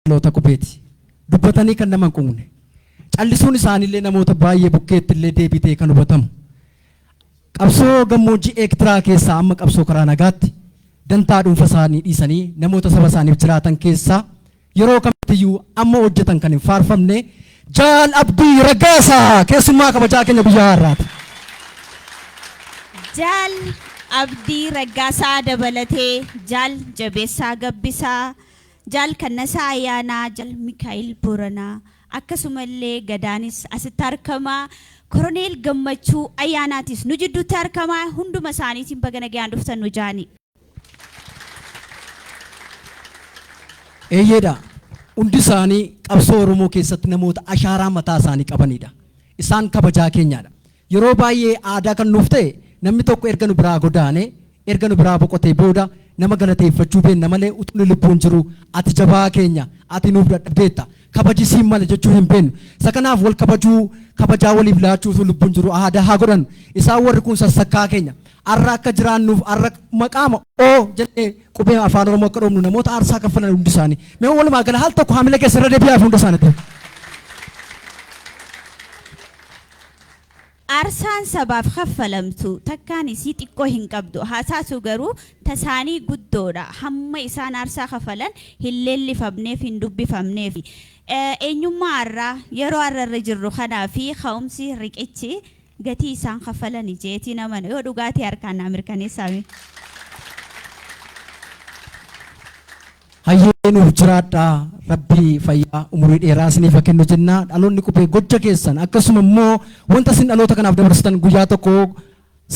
Dhaloota qubeeti. Dubbatanii kan nama hin quuqne. Callisuun isaaniillee namoota baay'ee bukkeetti illee deebii ta'e kan hubatamu. Qabsoo gammoojjii Eektiraa keessaa amma qabsoo karaa nagaatti dantaa dhuunfa isaanii dhiisanii namoota saba isaaniif jiraatan keessaa yeroo kamittiyyuu amma hojjetan kan hin faarfamne Jaal Abdii Raggaasaa keessummaa kabajaa keenya guyyaa har'aati. Jaal Abdii Raggaasaa dabalatee Jaal Jabeessaa Gabbisaa, Jaal Kannasaa Ayyaanaa, Jaal Mikaa'el Booranaa akkasumallee Gadaanis asitti argama. Koroneel Gammachuu Ayyaanaatis nu jidduutti argama. Hunduma isaaniitiin baga nagayaan dhuftan nu jaani. Eeyyeedha. Hundi isaanii qabsoo Oromoo keessatti namoota ashaaraa mataa isaanii qabanidha. Isaan kabajaa keenyaadha. Yeroo baay'ee aadaa kan nuuf ta'e namni tokko erga nu biraa godaanee, erga nu biraa boqotee booda nama galateeffachuu beenna malee utuu inni lubbuun jiruu ati jabaa keenya, ati nuuf dadhabdeetta, kabaji siin mala jechuu hin beennu. Isa kanaaf wal kabajuu, kabajaa waliif laachuu utuu lubbuun jiruu aadaa haa godhannu. Isaan warri kun sassakkaa keenya. Arra akka jiraannuuf arra maqaama O jennee qubee afaan Oromoo akka dhoofnu namoota aarsaa kaffalan hundi isaanii. Mee walumaa gala haal tokko haamila keessa irra deebi'aaf hunda isaaniitti. Aarsaan sabaaf kaffalamtu takkaan isii xiqqoo hin qabdu. Haa taatu garuu tasaanii guddoodha. Hamma isaan aarsaa kafalan hin leellifamneef, hin dubbifamneef. Eenyummaa arraa, yeroo arra irra jirru kanaa fi ka'umsi riqichi gatii isaan kafalani jeetiin amana. Yoo dhugaa ta'e harkaan naa mirkaneessaa mee. Hayyee nuuf jiraadhaa rabbi fayyaa umurii dheeraa isiniif haa kennu jenna. Dhaloonni qubee gocha keessan akkasuma immoo wanta isin dhaloota kanaaf dabarsitan guyyaa tokko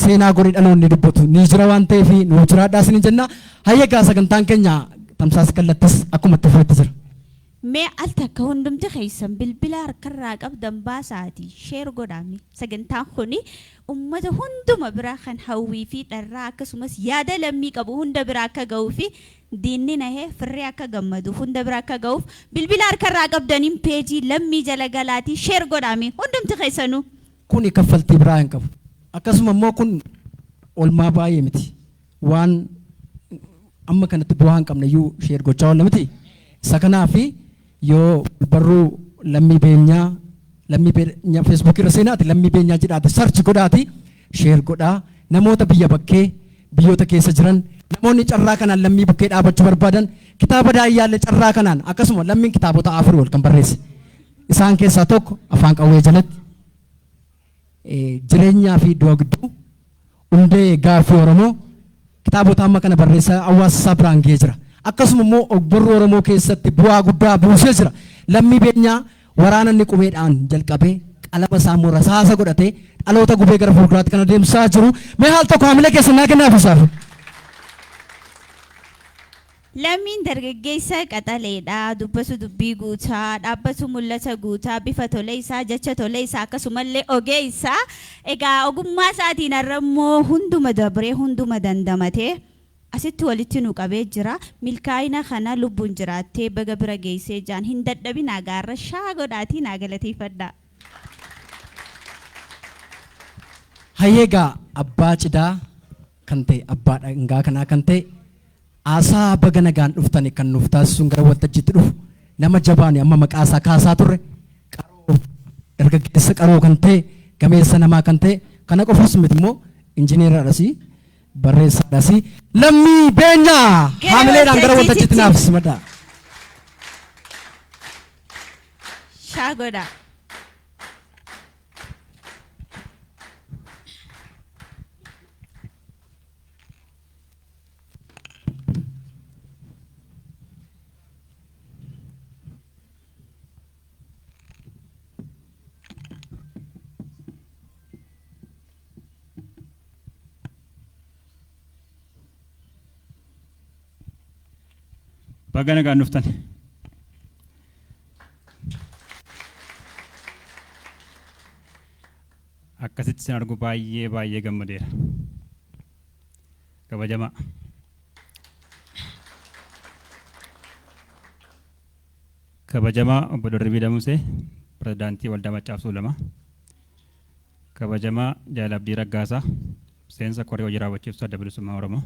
seenaa godhee dhaloonni dubbatu ni jira waan ta'eef nuuf jiraadhaa isiniin jenna. Hayyee egaa sagantaan keenya tamsaasa kallattis akkuma itti fufetti jira. Mee al takka hundumti keessan bilbila harkarraa qabdan baasaatii share godhaa mee. Sagantaan kuni ummata hunduma bira kan hawwii fi dharraa akkasumas yaada lammii qabu hunda bira akka ga'uu fi diinni nahee firri akka gammaduuf hunda bira akka ga'uuf bilbila harkarraa qabdaniin peejii lammii jala galaatii share godhaa mee hundumti keessanuu. Kuni kaffaltii biraa hin qabu. Akkasuma immoo kun olmaa baay'ee miti. Waan amma kanatti bu'aa hin qabne iyyuu share gochaa oolla miti. Isa kanaaf yoo barruu Lammii Beenyaa Lammii Beenyaa Facebook irra seenaati Lammii Beenyaa jedhaati search godhaati share godhaa namoota biyya bakkee biyyoota keessa jiran namoonni carraa kanaan lammii bukkee dhaabachuu barbaadan kitaaba daayyaallee carraa kanaan akkasuma lammiin kitaabota afurii ol kan barreesse isaan keessaa tokko afaan qawwee jalatti Jireenyaa fi du'a gidduu, Hundee gaaffii Oromoo, kitaabota amma kana barreessaa hawaasa isaa biraan ga'ee jira. Akkasuma immoo ogbarruu Oromoo keessatti bu'aa guddaa buusee jira. Lammii Beenyaa waraana inni qubeedhaan jalqabee qalama isaa immoo rasaasa godhatee dhaloota gubee gara fuulduraatti kan adeemsisaa jiru. Mee haal tokko haamilee keessan naa kennaaf isaaf. Lammiin dargaggeessa qaxaleedha. Dubbatu dubbii guutaa, dhaabbatu mul'ata guutaa, bifa toleessa, jecha toleessa, akkasumallee ogeessa. Egaa ogummaa isaatiin har'a immoo hunduma dabree hunduma dandamatee asitti walitti nu qabee jira. Milkaa'ina kana lubbuun jiraattee baga bira geessee jaan hin dadhabinaa gaarra shaa godhaatii naa galateeffadhaa. Hayyee egaa abbaa cidaa kan ta'e abbaa dhangaa kanaa kan ta'e Haasaa baga nagaan dhuftani kan nuuf taasisuun gara waltajjiitti dhufu nama jabaani amma maqaa isaa kaasaa turre qaroo dargaggeessa qaroo kan ta'e gameessa namaa kan ta'e kana qofas miti immoo injineeradhasi barreessaadhasi Lammii Beenyaa Gara haamileedhaan gara waltajjiitti waltajjiitti. naaf simadhaa. Shaa godhaa. Baga nagaan dhuftan. Akkasitti isin argu baay'ee baay'ee gammadeera. Kabajamaa. Kabajamaa Obbo Dirribii Damusee, Pirezidaantii Waldaa Maccaa fi Tuulamaa. Kabajamaa Jaal Abdii Raggaasaa, Miseensa Koree Hojii Raawwachiiftuu Adda Bilisummaa Oromoo.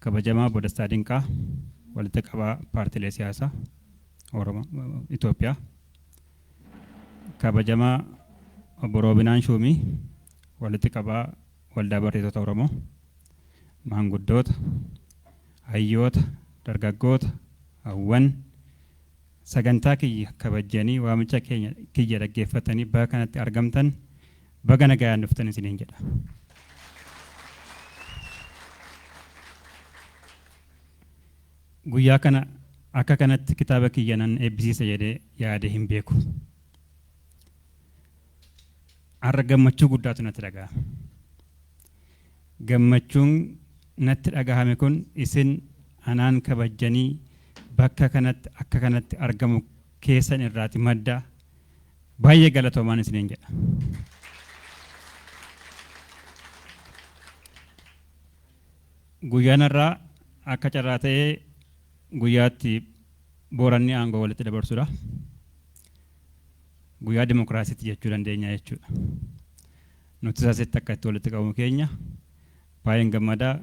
Kabajamaa Obbo Dastaa Dinqaa, Walitti qabaa paartiilee siyaasaa Oromoo Itoophiyaa. Kabajamaa obbo Roobinaan Shuumii, walitti qabaa Waldaa Barreessitoota Oromoo, maanguddoota, hayyoota, dargaggoota, hawwan sagantaa kiyya kabajjanii waamicha keenya kiyya dhaggeeffatanii bakka kanatti argamtan, baga nagayaan dhuftan isiniin jedha. Guyyaa kana akka kanatti kitaaba kiyya nan eebbisiisa jedhee yaadee hin beeku. Har'a gammachuu guddaatu natti dhaga'ama. Gammachuun natti dhagahame kun isin anaan kabajjanii bakka kanatti akka kanatti argamu keessan irraati madda. Baay'ee galatoomaan isiniin jedha. Guyyaan har'aa akka carraa ta'ee guyyaatti Booranni aangoo walitti dabarsudha. Guyyaa dimokiraasiitti jechuu dandeenya jechuudha. Nutis asitti akka itti walitti qabamu keenya baay'een gammadaa.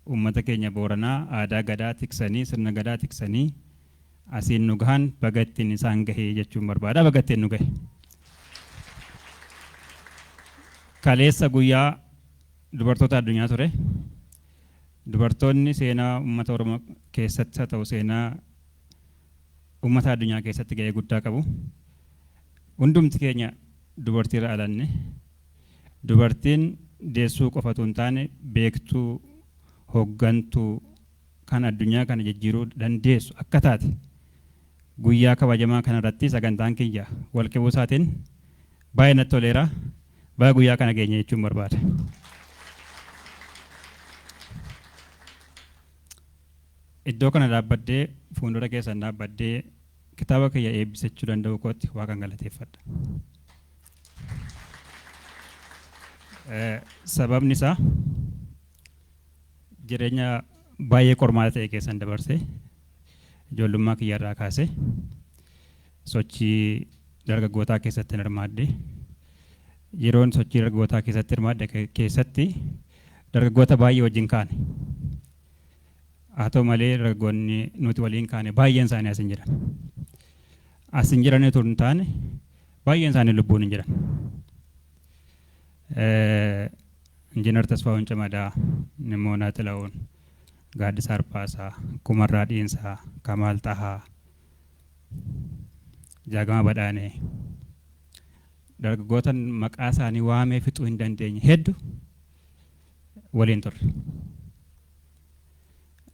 Uummata keenya Booranaa aadaa gadaa tiksanii, sirna gadaa tiksanii asiin nu gahan, baga ittiin isaan gahe jechuun barbaada. Baga ittiin nu gahe. Kaleessa guyyaa dubartoota addunyaa ture. Dubartoonni seenaa uummata Oromoo keessatti haa ta'u seenaa uummata addunyaa keessatti gahee guddaa qabu. Hundumti keenya dubartiirra alanne. Dubartiin deessuu qofatu hin taane, beektuu, hoggantuu kan addunyaa kana jijjiiruu dandeessu akka taate guyyaa kabajamaa kanarratti sagantaan kiyya walqibuu isaatiin baay'ee natti toleera. Baga guyyaa kana geenye jechuun barbaada. Iddoo kana dhaabbadhee, fuuldura keessan dhaabbadhee kitaaba kiyya eebbisachuu danda'uu kootti Waaqan galateeffadha. Sababni isaa jireenya baay'ee qormaata ta'e keessan dabarse. Ijoollummaa kiyyarraa kaasee sochii dargaggootaa keessatti hirmaadhe. Yeroon sochii dargaggootaa keessatti hirmaadhe keessatti dargaggoota baay'ee wajjin kaane. Haa ta'u malee dargaggoonni nuti waliin kaane baay'een isaanii as hin jiran. As hin jiran utuu hin taane, baay'een isaanii lubbuun hin jiran. Injiinar Tasfaa'uun Camadaa, Nimmoonaa Xilahuun, Gaaddisaa Arfaasaa, Kumarraa Dhiinsaa, Kamaal Xahaa, Jaagama Badhaanee, dargaggoota maqaa isaanii waamee fixuu hin dandeenye hedduu waliin turre.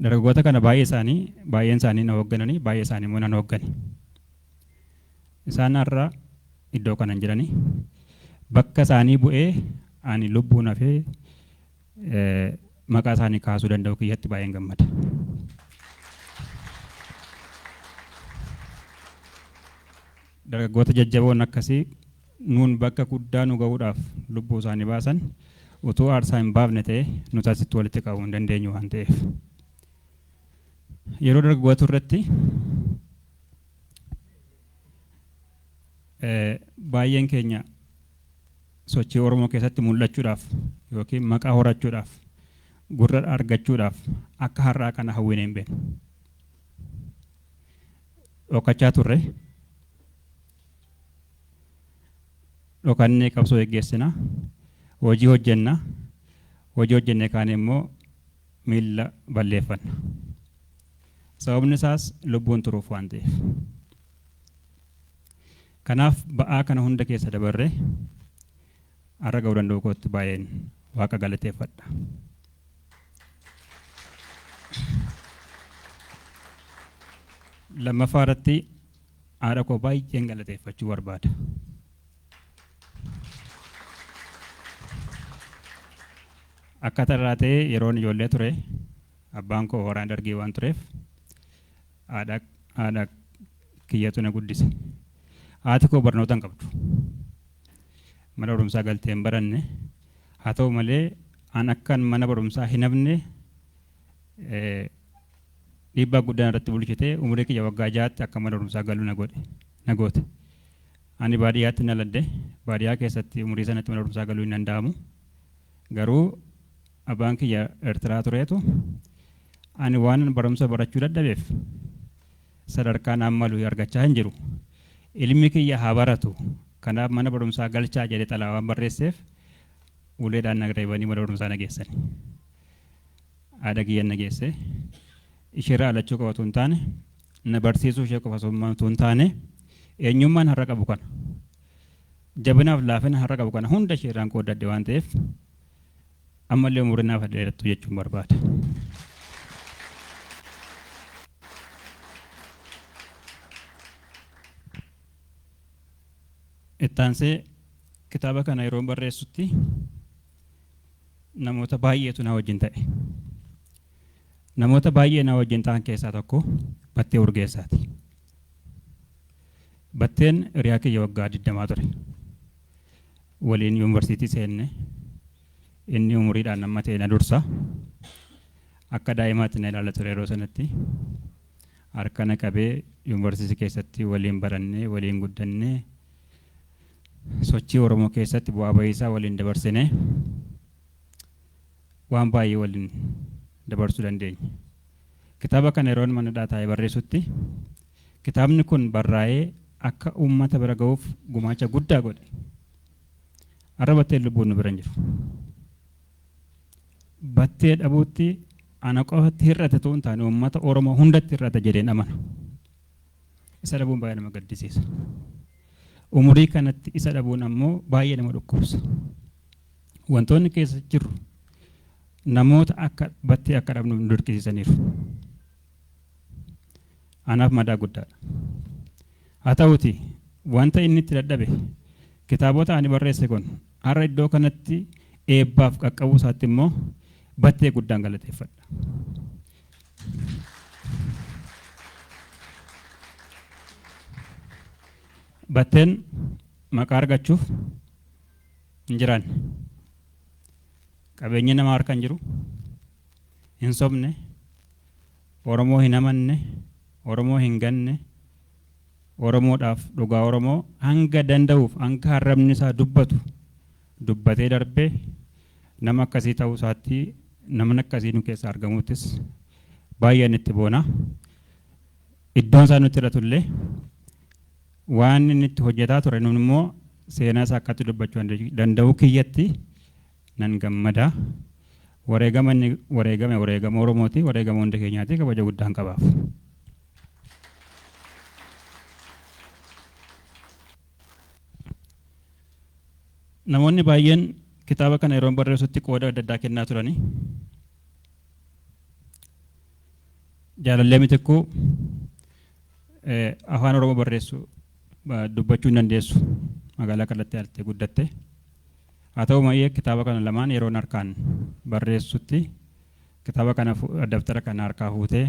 Dargaggoota kana baay'een isaanii na hooggananii, baay'ee isaanii immoo nan hooggane. Isaan har'a iddoo kana hin jiranii. Bakka isaanii bu'ee ani lubbuun hafee maqaa isaanii kaasuu danda'u kiyyatti baay'een gammada. Dargaggoota jajjaboon akkasii nuun bakka guddaa nu ga'uudhaaf lubbuu isaanii baasan utuu aarsaa hin baafne ta'e nuti asitti walitti qabamuu hin dandeenyu waan ta'eef. Yeroo dargaggoota irratti baay'een keenya sochii Oromoo keessatti mul'achuudhaaf yookiin maqaa horachuudhaaf, gurra argachuudhaaf akka har'aa kana hawwinee hin beeknu. Dhokachaa turre. Dhokannee qabsoo geggeessina. Hojii hojjenna. Hojii hojjennee kaanee immoo miilla balleeffanna. Sababni isaas lubbuun turuuf waan ta'eef. Kanaaf ba'aa kana hunda keessa dabarree har'a ga'uu danda'uu kootti baay'een Waaqa galateeffadha. Lammaffaa irratti haadha koo baay'een galateeffachuu barbaada. Akka carraa ta'ee yeroon ijoollee ture abbaan koo waraana Dargii waan tureef haadha kiyyatu na guddise. Haati koo barnoota hin qabdu. Mana barumsaa galtee hin baranne. Haa ta'u malee an akkan mana barumsaa hin hafne dhiibbaa guddaan irratti bulchitee umurii kiyya waggaa 6tti akka mana barumsaa galu na godhe na goote. Ani baadiyyaatti dhaladhe. Baadiyyaa keessatti umurii sanatti mana barumsaa galuu hin danda'amu. Garuu abbaan kiyya Eertiraa tureetu Ani waan barumsa barachuu dadhabeef sadarkaa naan malu argachaa hin jiru. Ilmi kiyya haa baratu. Kanaaf mana barumsaa galchaa jedhee xalaa waan barreesseef uleedhaan na reebanii mana barumsaa na geessan. Haadha kiyyan na geesse. Isheerraa alachuu qofa otoo hin taane, na barsiisuu ishee qofa osoo hin taane, eenyummaan har'a qabu kana, jabinaaf laafina har'a qabu kana hunda isheerraan qooddadhe waan ta'eef ammallee umurii naaf haa dheerattu jechuun barbaada. Ittaansee kitaaba kana yeroo barreessutti namoota baay'eetu na wajjin ta'e. Namoota baay'ee na wajjin ta'an keessaa tokko Battee Urgeessaati. Batteen hiriyaa kiyya waggaa 20 ture. Waliin yuunivarsiitii seenne. Inni umuriidhaan amma ta'e na dursa. Akka daa'imaatti na ilaala ture yeroo sanatti. Harka na qabee yuunivarsiitii keessatti waliin barannee, waliin guddannee, sochii Oromoo keessatti bu'aa bahiisaa waliin dabarsinee waan baay'ee waliin dabarsuu dandeenye. Kitaaba kana yeroon mana hidhaa taa'ee barreessutti kitaabni kun barraa'ee akka uummata bira ga'uuf gumaacha guddaa godhe. Har'a Batteen lubbuun nu bira hin jiru. Battee dhabuutti ana qofatti hir'ate otoo hin taane uummata Oromoo hundatti hir'ata jedheen amana. Isa dhabuun baay'ee nama gaddisiisa. Umurii kanatti isa dhabuun ammoo baay'ee nama dhukkubsa. Wantoonni keessa jirru namoota akka Battee akka dhabnu nu dirqisiisaniiru. Anaaf madaa guddaadha. Haa ta'uutii wanta inni itti dadhabe, kitaabota ani barreesse kun har'a iddoo kanatti eebbaaf qaqqabuu isaatti immoo Battee guddaan galateeffadha. Batteen maqaa argachuuf hin jiraanne. Qabeenyi nama harka hin jiru. Hin sobne. Oromoo hin amanne. Oromoo hin ganne. Oromoodhaaf dhugaa Oromoo hanga danda'uuf hanga arrabni isaa dubbatu dubbatee darbe. Nama akkasii ta'uu isaatti, namni akkasii nu keessaa argamuuttis baay'een itti boona. Iddoon isaa nutti hir'atu illee, waan inni itti hojjetaa ture nun immoo seenaa isaa akkatti dubbachuu danda'uu kiyyatti nan gammada. Wareegama inni wareegame wareegama Oromooti, wareegama hunda keenyaati, kabaja guddaan qabaaf. Namoonni baay'een kitaaba kana yeroon barreessutti qooda adda addaa kennaa turani. Jaalallee Mitikkuu afaan Oromoo barreessuu dubbachuu hin dandeessu. Magaalaa kallattii alatti guddatte. Haa ta'u malee kitaaba kana lamaan yeroon harkaan barreessutti kitaaba kana, dabtara kana harkaa fuutee